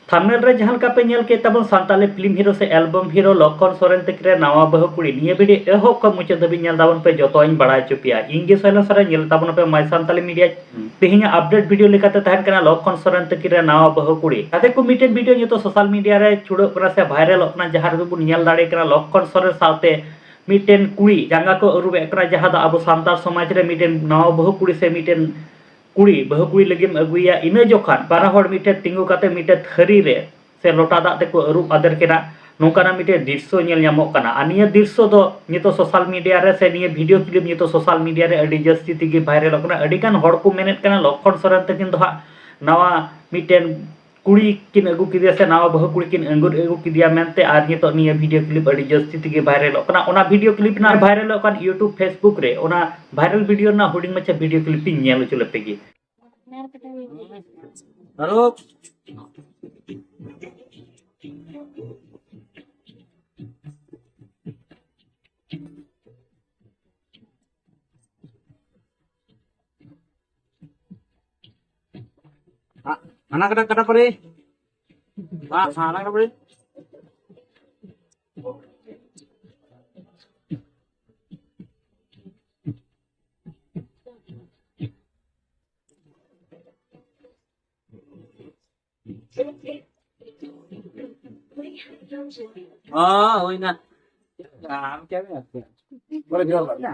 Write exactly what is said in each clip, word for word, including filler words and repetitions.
ᱛᱷᱟᱢᱵᱱᱮᱞ ᱨᱮ ᱡᱟᱦᱟᱸ ᱞᱮᱠᱟ ᱯᱮ ᱧᱮᱞ ᱠᱮᱫ ᱛᱟᱵᱚᱱ ᱥᱟᱱᱛᱟᱞᱤ ᱯᱷᱤᱞᱢ ᱦᱤᱨᱳ ᱥᱮ ᱮᱞᱵᱚᱢ ᱦᱤᱨᱳ ᱞᱚᱠᱠᱷᱚᱱ ᱥᱚᱨᱮᱱ ᱛᱤᱠᱤᱱ ᱨᱮ ᱱᱟᱣᱟ ᱵᱟᱹᱦᱩ ᱠᱩᱲᱤ, ᱱᱤᱭᱟᱹ ᱵᱷᱤᱰᱤᱭᱳ ᱮᱦᱚᱵ ᱠᱷᱚᱱ ᱢᱩᱪᱟᱹᱫ ᱫᱷᱟᱹᱵᱤᱡ ᱧᱮᱞ ᱛᱟᱵᱚᱱ ᱯᱮ, ᱡᱚᱛᱚᱧ ᱵᱟᱲᱟᱭ ᱦᱚᱪᱚ ᱯᱮᱭᱟ᱾ ᱤᱧ ᱜᱮ ᱥᱚᱭᱞᱚᱱ ᱥᱚᱨᱮᱱ, ᱧᱮᱞ ᱛᱟᱵᱚᱱ ᱯᱮ My Santali Media᱾ ᱛᱮᱦᱮᱧᱟᱜ ᱟᱯᱰᱮᱴ ᱵᱷᱤᱰᱤᱭᱳ ᱞᱮᱠᱟᱛᱮ ᱛᱟᱦᱮᱱ ᱠᱟᱱᱟ ᱞᱚᱠᱠᱷᱚᱱ ᱥᱚᱨᱮᱱ ᱛᱤᱠᱤᱱ ᱨᱮ ᱱᱟᱣᱟ ᱵᱟᱹᱦᱩ ᱠᱩᱲᱤ᱾ ᱜᱟᱛᱮ ᱠᱚ, ᱢᱤᱫᱴᱮᱱ ᱵᱷᱤᱰᱤᱭᱳ ᱱᱤᱛᱚᱜ ᱥᱳᱥᱟᱞ ᱢᱤᱰᱤᱭᱟ ᱨᱮ ᱪᱷᱩᱲᱟᱹᱜ ᱠᱟᱱᱟ ᱥᱮ ᱵᱷᱟᱭᱨᱟᱞᱚᱜ ᱠᱟᱱᱟ, ᱡᱟᱦᱟᱸ ᱨᱮᱫᱚ ᱵᱚᱱ ᱧᱮᱞ ᱫᱟᱲᱮᱭᱟᱜ ᱠᱟᱱᱟ ᱞᱚᱠᱠᱷᱚᱱ ᱥᱚᱨᱮᱱ ᱥᱟᱶᱛᱮ ᱢᱤᱫᱴᱮᱱ ᱠᱩᱲᱤ ᱡᱟᱸᱜᱟ ᱠᱚ ᱟᱹᱨᱩᱵᱮᱫ ᱠᱟᱱᱟ, ᱡᱟᱦᱟᱸ ᱫᱚ ᱟᱵᱚ ᱥᱟᱱᱛᱟᱲ ᱥᱚᱢᱟᱡᱽ ᱨᱮ ᱢᱤᱫᱴᱮᱱ ᱱᱟᱣᱟ ᱵᱟᱹᱦᱩ ᱠᱩᱲᱤ ᱥᱮ ᱢᱤᱫᱴᱮᱱ ᱠᱩᱲᱤ ᱵᱟᱹᱦᱩ ᱠᱩᱲᱤ ᱞᱟᱹᱜᱤᱫ ᱮᱢ ᱟᱹᱜᱩᱭᱟ, ᱤᱱᱟᱹ ᱡᱚᱠᱷᱟᱱ ᱵᱟᱱᱟ ᱦᱚᱲ ᱢᱤᱫᱴᱮᱱ ᱛᱤᱸᱜᱩ ᱠᱟᱛᱮ ᱢᱤᱫᱴᱮᱱ ᱛᱷᱟᱹᱨᱤ ᱨᱮ ᱥᱮ ᱞᱚᱴᱟ ᱫᱟᱜ ᱛᱮᱠᱚ ᱟᱹᱨᱩᱵ ᱟᱫᱮᱨ ᱠᱮᱫᱟ, ᱱᱚᱝᱠᱟᱱᱟᱜ ᱢᱤᱫᱴᱮᱱ ᱫᱨᱤᱥᱥᱚ ᱧᱮᱞ ᱧᱟᱢᱚᱜ ᱠᱟᱱᱟ᱾ ᱟᱨ ᱱᱤᱭᱟᱹ ᱫᱨᱤᱥᱥᱚ ᱫᱚ ᱱᱤᱛᱚᱜ ᱥᱳᱥᱟᱞ ᱢᱤᱰᱤᱭᱟ ᱨᱮ ᱥᱮ ᱱᱤᱭᱟᱹ ᱵᱷᱤᱰᱤᱭᱳ ᱠᱞᱤᱯ ᱱᱤᱛᱚᱜ ᱥᱳᱥᱟᱞ ᱢᱤᱰᱤᱭᱟ ᱨᱮ ᱟᱹᱰᱤ ᱡᱟᱹᱥᱛᱤ ᱛᱮᱜᱮ ᱵᱷᱟᱭᱨᱟᱞᱚᱜ ᱠᱟᱱᱟ᱾ ᱟᱹᱰᱤᱜᱟᱱ ᱦᱚᱲ ᱠᱚ ᱢᱮᱱᱮᱫ ᱠᱟᱱᱟ ᱞᱚᱠᱠᱷᱚᱱ ᱥᱚᱨᱮᱱ ᱛᱟᱹᱠᱤᱱ ᱫᱚ ᱦᱟᱸᱜ ᱱᱟᱣᱟ ᱢᱤᱫᱴᱮᱱ ᱠᱩᱲᱤ ᱠᱤᱱ ᱟᱹᱜᱩ ᱠᱮᱫᱮᱭᱟ ᱥᱮ ᱱᱟᱣᱟ ᱵᱟᱹᱦᱩ ᱠᱩᱲᱤ ᱠᱤᱱ ᱟᱹᱜᱩ ᱟᱹᱜᱩ ᱠᱮᱫᱮᱭᱟ ᱢᱮᱱᱛᱮ᱾ ᱟᱨ ᱱᱤᱛᱚᱜ ᱱᱤᱭᱟᱹ ᱵᱷᱤᱰᱤᱭᱳ ᱠᱞᱤᱯ ᱟᱹᱰᱤ ᱡᱟᱹᱥᱛᱤ ᱛᱮᱜᱮ ᱵᱷᱟᱭᱨᱟᱞᱚᱜ ᱠᱟᱱᱟ᱾ ᱚᱱᱟ ᱵᱷᱤᱰᱤᱭᱳ ᱠᱞᱤᱯ ᱨᱮᱱᱟᱜ ᱵᱷᱟᱭᱨᱟᱞᱚᱜ ᱠᱟᱱ YouTube, Facebook ᱨᱮ ᱚᱱᱟ ᱵᱷᱟᱭᱨᱟᱞ ᱵᱷᱤᱰᱤᱭᱳ ᱨᱮᱱᱟᱜ ᱦᱩᱰᱤᱧ ᱢᱟᱪᱷᱟ ᱵᱷᱤᱰᱤᱭᱳ ᱠᱞᱤᱯ ᱤᱧ ᱧᱮᱞ ᱦᱚᱪᱚ ᱞᱮᱯᱮ ᱜᱮ᱾ ᱟᱨᱚ ᱦᱟᱱᱟ ᱠᱟᱴᱟ, ᱠᱟᱴᱟ ᱯᱟᱨᱮ᱾ ᱦᱟᱱᱟ ᱠᱟᱴᱟ ᱯᱟᱨᱮ᱾ ᱦᱚᱸ, ᱦᱩᱭᱱᱟ᱾ ᱟᱢ ᱪᱮᱫ ᱮᱢ ᱢᱮᱱᱟ?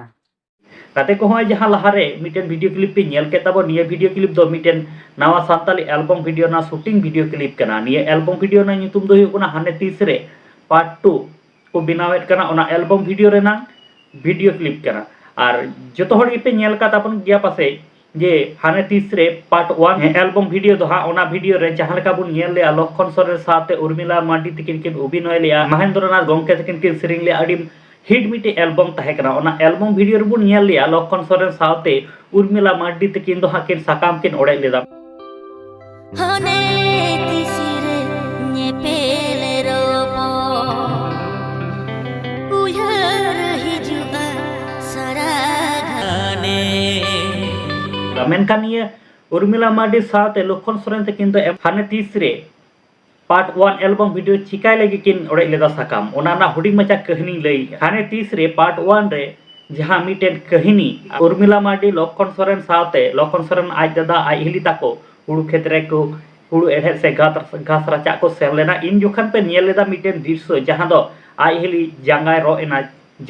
ᱜᱟᱛᱮ ᱠᱚ, ᱦᱚᱸᱜᱼᱚᱭ ᱡᱟᱦᱟᱸ ᱞᱟᱦᱟᱨᱮ ᱢᱤᱫᱴᱮᱱ ᱵᱷᱤᱰᱤᱭᱳ ᱠᱞᱤᱯ ᱯᱮ ᱧᱮᱞ ᱠᱮᱫ ᱛᱟᱵᱚᱱ, ᱱᱤᱭᱟᱹ ᱵᱷᱤᱰᱤᱭᱳ ᱠᱞᱤᱯ ᱫᱚ ᱢᱤᱫᱴᱮᱱ ᱱᱟᱣᱟ ᱥᱟᱱᱛᱟᱞᱤ ᱮᱞᱵᱚᱢ ᱵᱷᱤᱰᱤᱭᱳ ᱨᱮᱱᱟᱜ ᱥᱩᱴᱤᱝ ᱵᱷᱤᱰᱤᱭᱳ ᱠᱞᱤᱯ ᱠᱟᱱᱟ᱾ ᱱᱤᱭᱟᱹ ᱮᱞᱵᱚᱢ ᱵᱷᱤᱰᱤᱭᱳ ᱨᱮᱱᱟᱜ ᱧᱩᱛᱩᱢ ᱫᱚ ᱦᱩᱭᱩᱜ ᱠᱟᱱᱟ ᱦᱟᱱᱮ ᱛᱤᱥ ᱨᱮ ᱯᱟᱨᱴ ᱴᱩ ᱠᱚ ᱵᱮᱱᱟᱣᱮᱫ ᱠᱟᱱᱟ᱾ ᱚᱱᱟ ᱮᱞᱵᱚᱢ ᱵᱷᱤᱰᱤᱭᱳ ᱨᱮᱱᱟᱜ ᱵᱷᱤᱰᱤᱭᱳ ᱠᱞᱤᱯ ᱠᱟᱱᱟ᱾ ᱟᱨ ᱡᱚᱛᱚ ᱦᱚᱲ ᱜᱮᱯᱮ ᱧᱮᱞ ᱟᱠᱟᱫ ᱛᱟᱵᱚᱱ ᱜᱮᱭᱟ ᱯᱟᱥᱮᱡ ᱡᱮ ᱦᱟᱱᱮ ᱛᱤᱥ ᱨᱮ ᱯᱟᱨᱴ ᱳᱣᱟᱱ ᱮᱞᱵᱚᱢ ᱵᱷᱤᱰᱤᱭᱳ ᱫᱚ ᱦᱟᱸᱜ, ᱚᱱᱟ ᱵᱷᱤᱰᱤᱭᱳ ᱨᱮ ᱡᱟᱦᱟᱸ ᱞᱮᱠᱟ ᱵᱚᱱ ᱧᱮᱞ ᱞᱮᱜᱼᱟ, ᱞᱚᱠᱠᱷᱚᱱ ᱥᱚᱨᱮᱱ ᱥᱟᱶᱛᱮ ᱩᱨᱢᱤᱞᱟ ᱢᱟᱨᱰᱤ ᱛᱤᱠᱤᱱ ᱠᱤᱱ ᱚᱵᱷᱤᱱᱚᱭ ᱞᱮᱜᱼᱟ, ᱢᱚᱦᱮᱱᱫᱨᱚᱱᱟᱛᱷ ᱜᱚᱢᱠᱮ ᱛᱤᱠᱤᱱ ᱠᱤᱱ ᱥᱮᱨᱮᱧ ᱞᱮᱜᱼᱟ, ᱟᱹᱰᱤ ᱦᱤᱴ ᱢᱤᱫᱴᱮᱡ ᱮᱞᱵᱚᱢ ᱛᱟᱦᱮᱸ ᱠᱟᱱᱟ᱾ ᱚᱱᱟ ᱮᱞᱵᱚᱢ ᱵᱷᱤᱰᱤᱭᱳ ᱨᱮᱵᱚᱱ ᱧᱮᱞ ᱞᱮᱜᱼᱟ ᱞᱚᱠᱠᱷᱚᱱ ᱥᱚᱨᱮᱱ ᱥᱟᱶᱛᱮ ᱩᱨᱢᱤᱞᱟ ᱢᱟᱨᱰᱤ ᱛᱤᱠᱤᱱ ᱫᱚ ᱦᱟᱸᱜ ᱠᱤᱱ ᱥᱟᱠᱟᱢ ᱠᱤᱱ ᱚᱲᱮᱡ ᱞᱮᱫᱟ᱾ ᱦᱟᱱᱮ ᱛᱤᱥ ᱨᱮ ᱧᱮᱯᱮᱞ ᱨᱚᱯᱚᱲ, ᱩᱭᱦᱟᱹᱨ ᱦᱤᱡᱩᱜᱼᱟ ᱥᱟᱨᱟ ᱜᱷᱟᱱᱮ᱾ ᱢᱮᱱᱠᱷᱟᱱ ᱱᱤᱭᱟᱹ ᱩᱨᱢᱤᱞᱟ ᱢᱟᱨᱰᱤ ᱥᱟᱶᱛᱮ ᱞᱚᱠᱠᱷᱚᱱ ᱥᱚᱨᱮᱱ ᱛᱟᱹᱠᱤᱱ ᱫᱚ ᱮᱢ-, ᱦᱟᱱᱮ ᱛᱤᱥ ᱨᱮ ᱯᱟᱨᱴ ᱳᱣᱟᱱ ᱮᱞᱵᱚᱢ ᱵᱷᱤᱰᱤᱭᱳ ᱪᱤᱠᱟᱹᱭ ᱞᱟᱹᱜᱤᱫ ᱠᱤᱱ ᱚᱲᱮᱡ ᱞᱮᱫᱟ ᱥᱟᱠᱟᱢ, ᱚᱱᱟ ᱨᱮᱱᱟᱜ ᱦᱩᱰᱤᱧ ᱢᱟᱪᱷᱟ ᱠᱟᱹᱦᱱᱤᱧ ᱞᱟᱹᱭᱮᱫᱼᱟ᱾ ᱦᱟᱱᱮ ᱛᱤᱥ ᱨᱮ ᱯᱟᱨᱴ ᱳᱣᱟᱱ ᱨᱮ ᱡᱟᱦᱟᱸ ᱢᱤᱫᱴᱮᱱ ᱠᱟᱹᱦᱱᱤ ᱩᱨᱢᱤᱞᱟ ᱢᱟᱨᱰᱤ ᱞᱚᱠᱠᱷᱚᱱ ᱥᱚᱨᱮᱱ ᱥᱟᱶᱛᱮ, ᱞᱚᱠᱠᱷᱚᱱ ᱥᱚᱨᱮᱱ ᱟᱡ ᱫᱟᱫᱟ ᱟᱡ ᱦᱤᱞᱤ ᱛᱟᱠᱚ ᱦᱩᱲᱩ ᱠᱷᱮᱛ ᱨᱮ ᱠᱚ ᱦᱩᱲᱩ ᱮᱲᱦᱮᱫ ᱥᱮ ᱜᱷᱟᱥ ᱜᱷᱟᱥ ᱨᱟᱪᱟᱜ ᱠᱚ ᱥᱮᱱ ᱞᱮᱱᱟ᱾ ᱤᱱ ᱡᱚᱠᱷᱚᱱ ᱯᱮ ᱧᱮᱞ ᱞᱮᱫᱟ ᱢᱤᱫᱴᱮᱱ ᱫᱨᱤᱥᱥᱚ ᱡᱟᱦᱟᱸ ᱫᱚ ᱟᱡ ᱦᱤᱞᱤ ᱡᱟᱸᱜᱟᱭ ᱨᱚᱜ ᱮᱱᱟ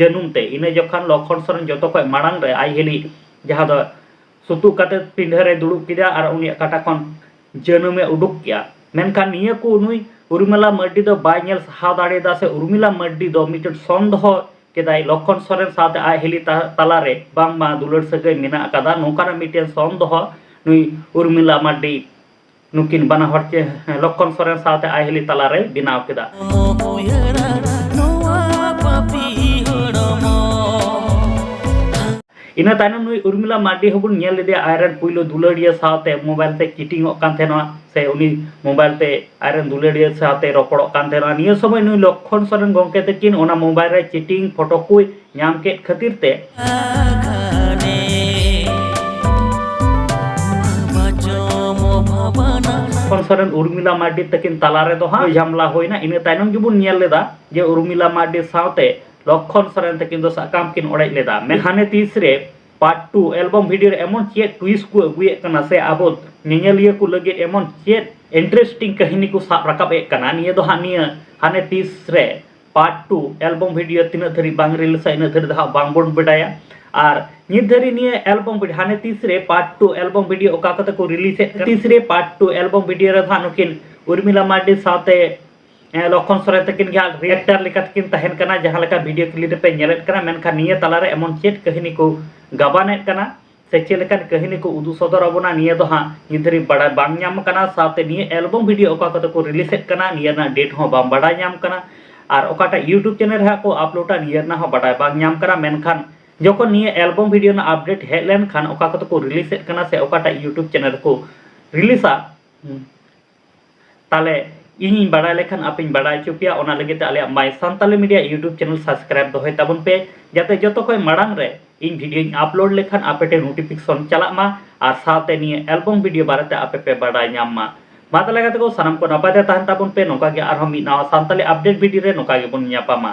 ᱡᱟᱹᱱᱩᱢ ᱛᱮ᱾ ᱤᱱᱟᱹ ᱡᱚᱠᱷᱚᱱ ᱞᱚᱠᱠᱷᱚᱱ ᱥᱚᱨᱮᱱ ᱡᱚᱛᱚ ᱠᱷᱚᱱ ᱢᱟᱲᱟᱝ ᱨᱮ ᱟᱡ ᱦᱤᱞᱤ ᱡᱟᱦᱟᱸ ᱫᱚ ᱥᱩᱛᱩᱜ ᱠᱟᱛᱮ ᱯᱤᱸᱰᱷᱟᱹ ᱨᱮ ᱫᱩᱲᱩᱵ ᱠᱮᱫᱟ ᱟᱨ ᱩᱱᱤᱭᱟᱜ ᱠᱟᱴᱟ ᱠᱷᱚᱱ ᱡᱟᱹᱱᱩᱢᱮ ᱩᱰᱩᱠ ᱠᱮᱫᱟ᱾ ᱢᱮᱱᱠᱷᱟᱱ ᱱᱤᱭᱟᱹ ᱠᱚ ᱱᱩᱭ ᱩᱨᱢᱤᱞᱟ ᱢᱟᱨᱰᱤ ᱫᱚ ᱵᱟᱭ ᱧᱮᱞ ᱥᱟᱦᱟᱣ ᱫᱟᱲᱮᱭᱟᱫᱟ, ᱥᱮ ᱩᱨᱢᱤᱞᱟ ᱢᱟᱨᱰᱤ ᱫᱚ ᱢᱤᱫᱴᱮᱱ ᱥᱚᱱᱫᱮᱦᱚ ᱠᱮᱫᱟᱭ ᱞᱚᱠᱠᱷᱚᱱ ᱥᱚᱨᱮᱱ ᱥᱟᱶᱛᱮ ᱟᱡ ᱦᱤᱞᱤ ᱛᱟ- ᱛᱟᱞᱟᱨᱮ ᱵᱟᱝᱢᱟ ᱫᱩᱞᱟᱹᱲ ᱥᱟᱹᱜᱟᱹᱭ ᱢᱮᱱᱟᱜ ᱟᱠᱟᱫᱟ, ᱱᱚᱝᱠᱟᱱᱟᱜ ᱢᱤᱫᱴᱮᱱ ᱥᱚᱱᱫᱮᱦᱚ ᱱᱩᱭ ᱩᱨᱢᱤᱞᱟ ᱢᱟᱨᱰᱤ ᱱᱩᱠᱤᱱ ᱵᱟᱱᱟ ᱦᱚᱲ ᱪᱮ ᱞᱚᱠᱠᱷᱚᱱ ᱥᱚᱨᱮᱱ ᱥᱟᱶᱛᱮ ᱟᱡ ᱦᱤᱞᱤ ᱛᱟᱞᱟᱨᱮ ᱵᱮᱱᱟᱣ ᱠᱮᱫᱟ᱾ ᱤᱱᱟᱹ ᱛᱟᱭᱱᱚᱢ ᱱᱩᱭ ᱩᱨᱢᱤᱞᱟ ᱢᱟᱨᱰᱤ ᱦᱚᱸᱵᱚᱱ ᱧᱮᱞ ᱞᱮᱫᱮᱭᱟ, ᱟᱡᱨᱮᱱ ᱯᱩᱭᱞᱩ ᱫᱩᱞᱟᱹᱲᱤᱭᱟᱹ ᱥᱟᱶᱛᱮ ᱢᱳᱵᱟᱭᱤᱞ ᱛᱮ ᱪᱤᱴᱤᱝ ᱚᱜ ᱠᱟᱱ ᱛᱟᱦᱮᱱᱟ, ᱥᱮ ᱩᱱᱤ ᱢᱳᱵᱟᱭᱤᱞ ᱛᱮ ᱟᱡᱨᱮᱱ ᱫᱩᱞᱟᱹᱲᱤᱭᱟᱹ ᱥᱟᱶᱛᱮ ᱨᱚᱯᱚᱲᱚᱜ ᱠᱟᱱ ᱛᱟᱦᱮᱱᱟ᱾ ᱱᱤᱭᱟᱹ ᱥᱚᱢᱚᱭ ᱱᱩᱭ ᱞᱚᱠᱠᱷᱚᱱ ᱥᱚᱨᱮᱱ ᱜᱚᱢᱠᱮ ᱛᱟᱹᱠᱤᱱ ᱚᱱᱟ ᱢᱳᱵᱟᱭᱤᱞ ᱨᱮ ᱪᱤᱴᱤᱝ ᱯᱷᱳᱴᱳ ᱠᱚ ᱧᱟᱢ ᱠᱮᱫ ᱠᱷᱟᱹᱛᱤᱨ ᱛᱮ ᱞᱚᱠᱠᱷᱚᱱ ᱥᱚᱨᱮᱱ ᱩᱨᱢᱤᱞᱟ ᱢᱟᱨᱰᱤ ᱛᱟᱹᱠᱤᱱ ᱛᱟᱞᱟ ᱨᱮᱫᱚ ᱦᱟᱸᱜ ᱡᱷᱟᱢᱞᱟ ᱦᱩᱭᱱᱟ᱾ ᱤᱱᱟᱹ ᱛᱟᱭᱱᱚᱢ ᱜᱮᱵᱚᱱ ᱧᱮᱞ ᱞᱮᱫᱟ ᱡᱮ ᱩᱨᱢᱤᱞᱟ ᱢᱟᱨᱰᱤ ᱥᱟᱶᱛᱮ ᱞᱚᱠᱠᱷᱚᱱ ᱥᱚᱨᱮᱱ ᱛᱟᱹᱠᱤᱱ ᱫᱚ ᱥᱟᱠᱟᱢ ᱠᱤᱱ ᱚᱲᱮᱡ ᱞᱮᱫᱟ᱾ ᱢᱮᱱ ᱦᱟᱱᱮ ᱛᱤᱥ ᱨᱮ ᱯᱟᱨᱴ ᱴᱩ ᱮᱞᱵᱚᱢ ᱵᱷᱤᱰᱤᱭᱳ ᱨᱮ ᱮᱢᱚᱱ ᱪᱮᱫ ᱴᱩᱭᱤᱥᱴ ᱠᱚ ᱟᱹᱜᱩᱭᱮᱫ ᱠᱟᱱᱟ, ᱥᱮ ᱟᱵᱚ ᱧᱮᱧᱮᱞᱤᱭᱟᱹ ᱠᱚ ᱞᱟᱹᱜᱤᱫ ᱮᱢᱚᱱ ᱪᱮᱫ ᱤᱱᱴᱟᱨᱮᱥᱴᱤᱝ ᱠᱟᱹᱦᱱᱤ ᱠᱚ ᱥᱟᱵ ᱨᱟᱠᱟᱵ ᱮᱫ ᱠᱟᱱᱟ, ᱱᱤᱭᱟᱹ ᱫᱚ ᱦᱟᱸᱜ ᱱᱤᱭᱟᱹ ᱦᱟᱱᱮ ᱛᱤᱥ ᱨᱮ ᱯᱟᱨᱴ ᱴᱩ ᱮᱞᱵᱚᱢ ᱵᱷᱤᱰᱤᱭᱳ ᱛᱤᱱᱟᱹᱜ ᱫᱷᱟᱹᱨᱤᱡ ᱵᱟᱝ ᱨᱤᱞᱤᱡᱟ, ᱤᱱᱟᱹᱜ ᱫᱷᱟᱹᱨᱤᱡ ᱫᱚ ᱦᱟᱸᱜ ᱵᱟᱝᱵᱚᱱ ᱵᱟᱰᱟᱭᱟ᱾ ᱟᱨ ᱱᱤᱛ ᱫᱷᱟᱹᱨᱤᱡ ᱱᱤᱭᱟᱹ ᱮᱞᱵᱚᱢ ᱵᱷᱤᱰᱤᱭᱳ ᱦᱟᱱᱮ ᱛᱤᱥ ᱨᱮ ᱯᱟᱨᱴ ᱴᱩ ᱮᱞᱵᱚᱢ ᱵᱷᱤᱰᱤᱭᱳ ᱚᱠᱟ ᱠᱚᱛᱮ ᱠᱚ ᱨᱤᱞᱤᱡᱮᱫ ᱠᱟᱱᱟ? ᱛᱤᱥ ᱨᱮ ᱯᱟᱨᱴ ᱴᱩ ᱮᱞᱵᱚᱢ ᱵᱷᱤᱰᱤᱭᱳ ᱨᱮᱫᱚ ᱦᱟᱸᱜ ᱱᱩᱠᱤᱱ ᱩᱨᱢᱤᱞᱟ ᱢᱟᱨᱰᱤ ᱥᱟᱶᱛᱮ ᱮ, ᱞᱚᱠᱠᱷᱚᱱ ᱥᱚᱨᱮᱱ ᱛᱟᱹᱠᱤᱱ ᱜᱮ ᱦᱟᱸᱜ ᱨᱤᱭᱮᱠᱴᱟᱨ ᱞᱮᱠᱟ ᱛᱮᱠᱤᱱ ᱛᱟᱦᱮᱱ ᱠᱟᱱᱟ, ᱡᱟᱦᱟᱸ ᱞᱮᱠᱟ ᱵᱷᱤᱰᱤᱭᱳ ᱠᱞᱤᱯ ᱨᱮᱯᱮ ᱧᱮᱞᱮᱫ ᱠᱟᱱᱟ᱾ ᱢᱮᱱᱠᱷᱟᱱ ᱱᱤᱭᱟᱹ ᱛᱟᱞᱟᱨᱮ ᱮᱢᱚᱱ ᱪᱮᱫ ᱠᱟᱹᱦᱱᱤ ᱠᱚ ᱜᱟᱵᱟᱱᱮᱫ ᱠᱟᱱᱟ ᱥᱮ ᱪᱮᱫ ᱞᱮᱠᱟᱱ ᱠᱟᱹᱦᱱᱤ ᱠᱚ ᱩᱫᱩᱜ ᱥᱚᱫᱚᱨ ᱟᱵᱚᱱᱟ, ᱱᱤᱭᱟᱹ ᱫᱚ ᱦᱟᱸᱜ ᱱᱤᱛ ᱫᱷᱟᱹᱨᱤᱡ ᱵᱟᱲᱟᱭ ᱵᱟᱝ ᱧᱟᱢ ᱠᱟᱱᱟ᱾ ᱥᱟᱶᱛᱮ ᱱᱤᱭᱟᱹ ᱮᱞᱵᱚᱢ ᱵᱷᱤᱰᱤᱭᱳ ᱚᱠᱟ ᱠᱚᱛᱮ ᱠᱚ ᱨᱤᱞᱤᱡᱮᱫ ᱠᱟᱱᱟ, ᱱᱤᱭᱟᱹ ᱨᱮᱱᱟᱜ ᱰᱮᱴ ᱦᱚᱸ ᱵᱟᱝ ᱵᱟᱲᱟᱭ ᱧᱟᱢ ᱠᱟᱱᱟ᱾ ᱟᱨ ᱚᱠᱟᱴᱟᱜ ᱭᱩᱴᱩᱵᱽ ᱪᱮᱱᱮᱞ ᱨᱮ ᱦᱟᱸᱜ ᱠᱚ ᱟᱯᱞᱳᱰᱟ, ᱱᱤᱭᱟᱹ ᱨᱮᱱᱟᱜ ᱦᱚᱸ ᱵᱟᱰᱟᱭ ᱵᱟᱝ ᱧᱟᱢ ᱠᱟᱱᱟ᱾ ᱢᱮᱱᱠᱷᱟᱱ ᱡᱚᱠᱷᱚᱱ ᱱᱤᱭᱟᱹ ᱮᱞᱵᱚᱢ ᱵᱷᱤᱰᱤᱭᱳ ᱨᱮᱱᱟᱜ ᱟᱯᱰᱮᱴ ᱦᱮᱡ ᱞᱮᱱᱠᱷᱟᱱ ᱚᱠᱟ ᱠᱚᱛᱮ ᱠᱚ ᱨᱤᱞᱤᱡᱮᱫ ᱠᱟᱱᱟ ᱥᱮ ᱚᱠᱟᱴᱟᱜ ᱭᱩᱴᱩᱵᱽ ᱪᱮᱱᱮᱞ ᱨᱮᱠᱚ ᱨᱤᱞᱤᱡᱟ, ᱦᱩᱸ, ᱛᱟᱦᱞᱮ ᱤᱧᱤᱧ ᱵᱟᱲᱟᱭ ᱞᱮᱠᱷᱟᱱ ᱟᱯᱮᱧ ᱵᱟᱲᱟᱭ ᱦᱚᱪᱚ ᱯᱮᱭᱟ᱾ ᱚᱱᱟ ᱞᱟᱹᱜᱤᱫ ᱛᱮ ᱟᱞᱮᱭᱟᱜ My Santali Media YouTube channel subscribe ᱫᱚᱦᱚᱭ ᱛᱟᱵᱚᱱ ᱯᱮ, ᱡᱟᱛᱮ ᱡᱚᱛᱚ ᱠᱷᱚᱱ ᱢᱟᱲᱟᱝ ᱨᱮ ᱤᱧ ᱵᱷᱤᱰᱤᱭᱳᱧ ᱟᱯᱞᱳᱰ ᱞᱮᱠᱷᱟᱱ ᱟᱯᱮ ᱴᱷᱮᱱ ᱱᱳᱴᱤᱯᱷᱤᱠᱮᱥᱚᱱ ᱪᱟᱞᱟᱜ ᱢᱟ ᱟᱨ ᱥᱟᱶᱛᱮ ᱱᱤᱭᱟᱹ ᱮᱞᱵᱚᱢ ᱵᱷᱤᱰᱤᱭᱳ ᱵᱟᱨᱮᱛᱮ ᱟᱯᱮ ᱯᱮ ᱵᱟᱰᱟᱭ ᱧᱟᱢ ᱢᱟ᱾ ᱢᱟ ᱛᱟᱦᱚᱞᱮ ᱜᱟᱛᱮ ᱠᱚ, ᱥᱟᱱᱟᱢ ᱠᱚ ᱱᱟᱯᱟᱭ ᱛᱮ ᱛᱟᱦᱮᱱ ᱛᱟᱵᱚᱱ ᱯᱮ᱾ ᱱᱚᱝᱠᱟ ᱜᱮ ᱟᱨᱦᱚᱸ ᱢᱤᱫ ᱱᱟᱣᱟ ᱥᱟᱱᱛᱟᱞᱤ update video ᱨᱮ ᱱᱚᱝᱠᱟ ᱜᱮᱵᱚᱱ ᱧᱟᱯᱟᱢᱟ᱾